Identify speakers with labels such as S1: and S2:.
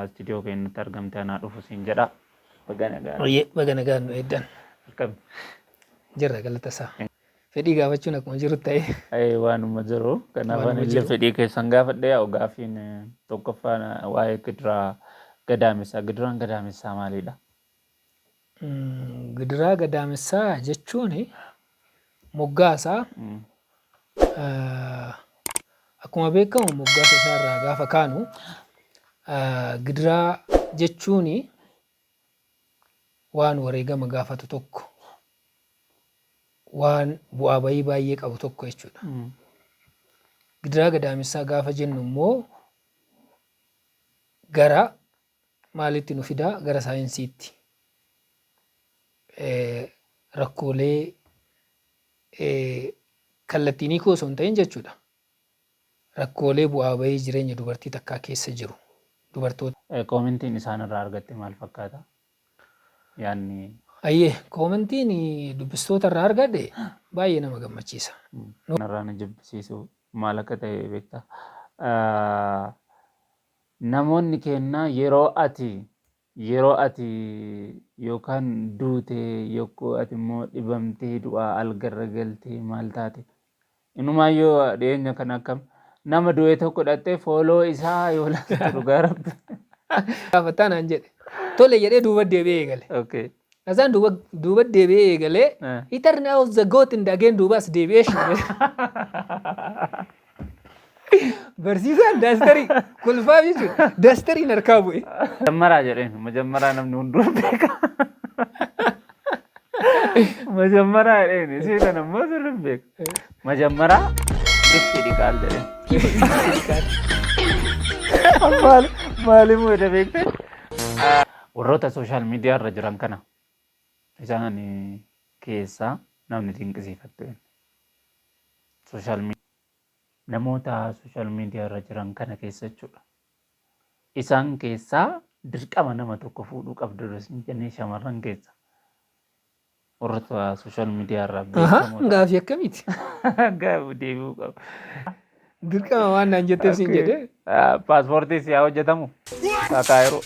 S1: istiidiyoo keenyatti argamte anaa dhufu siin jedha. Baga nagaan.
S2: Oyyee baga nagaan nu eeddan.
S1: Akkam.
S2: Jirra galata isaa. Fedhii gaafachuun akkuma jiru ta'e.
S1: Ee, waanuma jiru. Kanaaf
S2: Waanuma
S1: ani illee
S2: jiru.
S1: fedhii keessan gaafadhe yaa'u gaaffiin tokkoffaan waa'ee gidiraa gadaamessaa. Gidiraan gadaamessaa maalidha?
S2: Gidiraa gadaamessaa jechuun moggaasaa akkuma beekamu moggaasa isaa irraa gaafa kaanu gidiraa jechuun waan wareegama gaafatu tokko waan bu'aa bayii baay'ee qabu tokko jechuudha. Gidiraa gadaamessaa gaafa jennu immoo gara maalitti nu fida? Gara saayinsiitti. Rakkoolee kallattiin hiikuu osoo hin ta'in jechuudha. Rakkoolee bu'aa bayii jireenya dubartii takkaa keessa jiru dubartoota.
S1: Koomentiin isaan irraa argatte maal fakkaata? Yaanni.
S2: Hayyee, koomentiin dubbistoota irraa argadhe baay'ee nama gammachiisa.
S1: Narraa na jibbisiisu maal akka ta'e beektaa? Namoonni keenna yeroo ati yeroo ati yookaan duute yokko ati immoo dhibamtee du'aa algarra galtee maal taate inumaayyuu dhiyeenya kana akkam nama du'e tokko dhattee fooloo isaa yoo laaltu dhugaa rabbi.
S2: Gaafataa naan jedhe. Tole jedhee duuba deebi'ee eegale.
S1: Okay.
S2: Azaan duuba duuba deebi'ee eegalee he turned out the goat and again duuba as deebi'ee shubbe. Barsiisaan daastarii kolfaaf jechuudha. Daastariin harkaa bu'e.
S1: Majammaraa jedheen majammaraa namni hunduu beeka. Majammaraa jedheen isii kana immoo sirri hin beeku. Majammaraa ifti dhiqaal jedheen. Maal maalimuu jedha beekte? Warroota sooshaal miidiyaa irra jiran kana isaan keessaa namni dinqisiifattu eenyu? Sooshaal namoota sooshaal miidiyaa irra jiran kana keessa jechuudha. Isaan keessaa dirqama nama tokko fuudhuu qabdu sin jennee shamarran keessa. Warroota sooshaal miidiyaa irraa beekamoo ta'an.
S2: Gaafii akkamiiti?
S1: Gaafii deebi'uu qaba.
S2: Dirqama waan naan jetteef siin jedhee.
S1: Paaspoortii si haa hojjetamu. Kaakaayiroo.